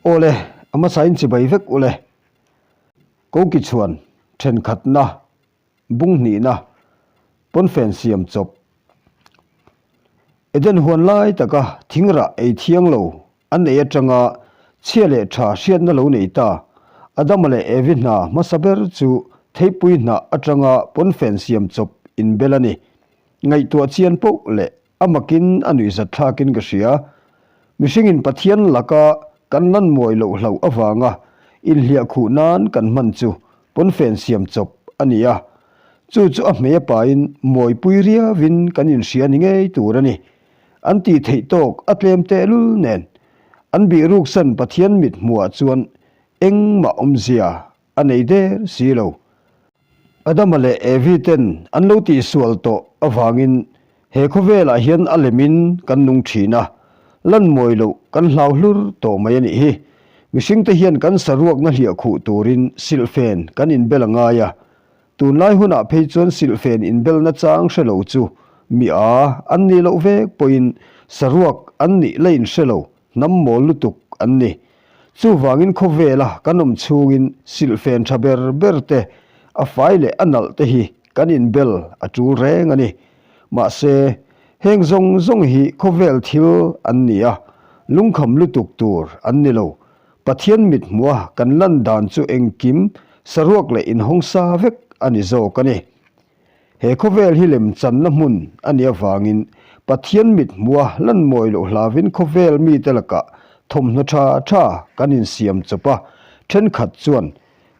Aw le, a hmasain chibai vek u le. Koki chhuan thenkhatna, bung hnihna, pawnfen siam chawp. Eden huan lai taka thingrah ei thiang lo an ei atanga chhia leh tha hriatna lo nei ta. Adama leh Evi hna hmasa ber chu theipui hnah atanga pawnfen siam chawp inbel a ni. Ngaihtuah chian poh leh a makin a nuihzat thlakin ka hria. Mihringin Pathian laka kan lan mawi loh hlauh avanga inhliah khuh nan kan hman chu pawnfen siam chawp a ni a. Chu chu a hmei a pain mawipui riavin kan inhria ni ngei tur a ni. An tih theih tawk a tlem tehlul nen an bihruksan Pathian mit hmuhah chuan engmah awmzia a nei der si lo. Adama leh Evi ten an lo tihsual tawh avangin he khawvelah hian a lemin kan nung thin a, lan mawi loh kan hlau hlur tawh mai a nih hi. Mihringte hian kan saruakna hliah khuh turin silhfen kan inbel a ngai a, tunlai hunah phei chuan silhfen inbelna chang hre lo chu mi a an nih loh vek pawhin saruak an nih la inhre lo Hnam mawl lutuk an ni. Chuvangin khawvela kan awm chhungin silhfen tha ber ber te, a fai leh a nalh te hi kan inbel a tul reng a ni. Mahse, heng zawng zawng hi khawvel thil an ni a, lungkham lutuk tur an ni lo. Pathian mithmuha kan lan dan chu engkim saruak leh inhawng sa vek a ni zawk a ni. He khawvel hi lemchanna hmun a nih avangin Pathian mit hmua lan mawi loh hlavin khawvel mite lakah thawmhnaw tha tha kan insiam chawp a, thenkhat chuan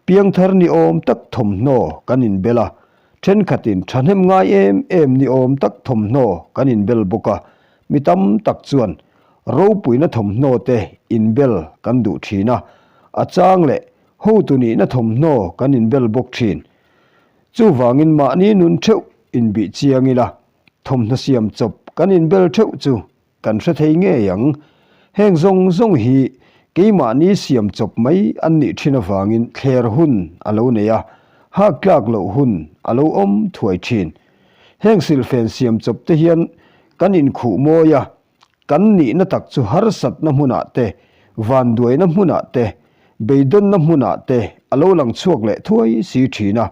piangthar ni awm tak thawmhnaw kan inbel a, thenkhatin thahnem ngai em em ni awm tak thawmhnaw kan inbel bawk a, mi tam tak chuan ropuina thawmhnaw te inbel kan duh thin a, a chang leh hotu nihna thawmhnaw kan inbel bawk thin. Chuvangin mahni nun theuh inbih chiang ila, thawmhnaw siam chawp kan inbel theuh chu kan hre thei ngei ang. Heng zawng zawng hi keimahni siam chawp mai an nih thin avangin thler hun a lo nei a, hak tlak loh hun a lo awm thuai thin. Heng silhfen siam chawp te hian kan inkhuh mawi a, Kan nihna tak chu harsatna hmunah te, vanduaina hmunah te, beidawnna hmunah te a lo lang chhuak leh thuai si thin a,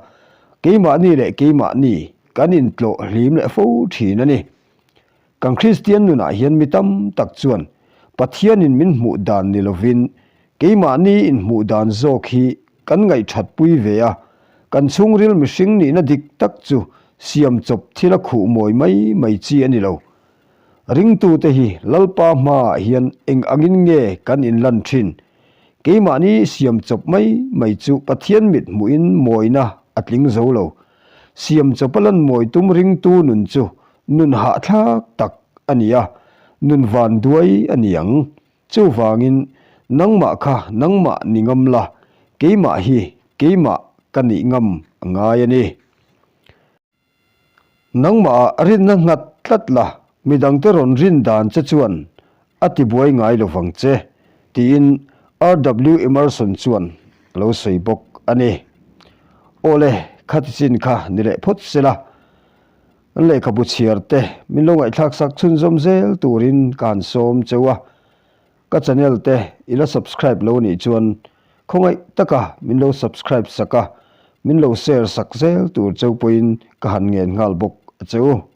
keimahni leh keimahni kan intlawh hlim leh fo thin a ni. Kan Kristian nunah hian mi tam tak chuan Pathianin min hmuh dan ni lovin keimahni inhmuh dan zawk hi kan ngaihthatpui ve a, kan chhungril mihring nihna dik tak chu siam chawp thil a khuh mawi mai mai chi a ni lo. Ringtute hi Lalpa hmaah hian eng angin nge kan inlan thin? Keimahni siam chawp mai mai chu Pathian mit hmuhin mawina a tling zo lo. Siam chawpa lan mawi tum ringtu nun chu nun hahthlak tak a ni a, nun vanduai a ni ang. Chuvangin nangmah kha nangmah ni ngam la, keimah hi keimah ka nih ngam a ngai a ni. Nangmah ah rinna nghat tlat la, midangte rawn rin dan che chuan a tibuai ngai lo vang che, tiin RW Emerson chuan a lo sawi bawk a ni. Aw le, khati chin kha ni leh phawt se la, kan lehkhabu chhiar te min lo ngaihthlak sak chhunzawm zel turin ka han sawm cheu a. Ka channel te i la subscribe lo nih chuan khawngaih taka min lo subscribe sak a, min lo share sak zel tur cheu pawhin ka han ngen nghal bawk a che u.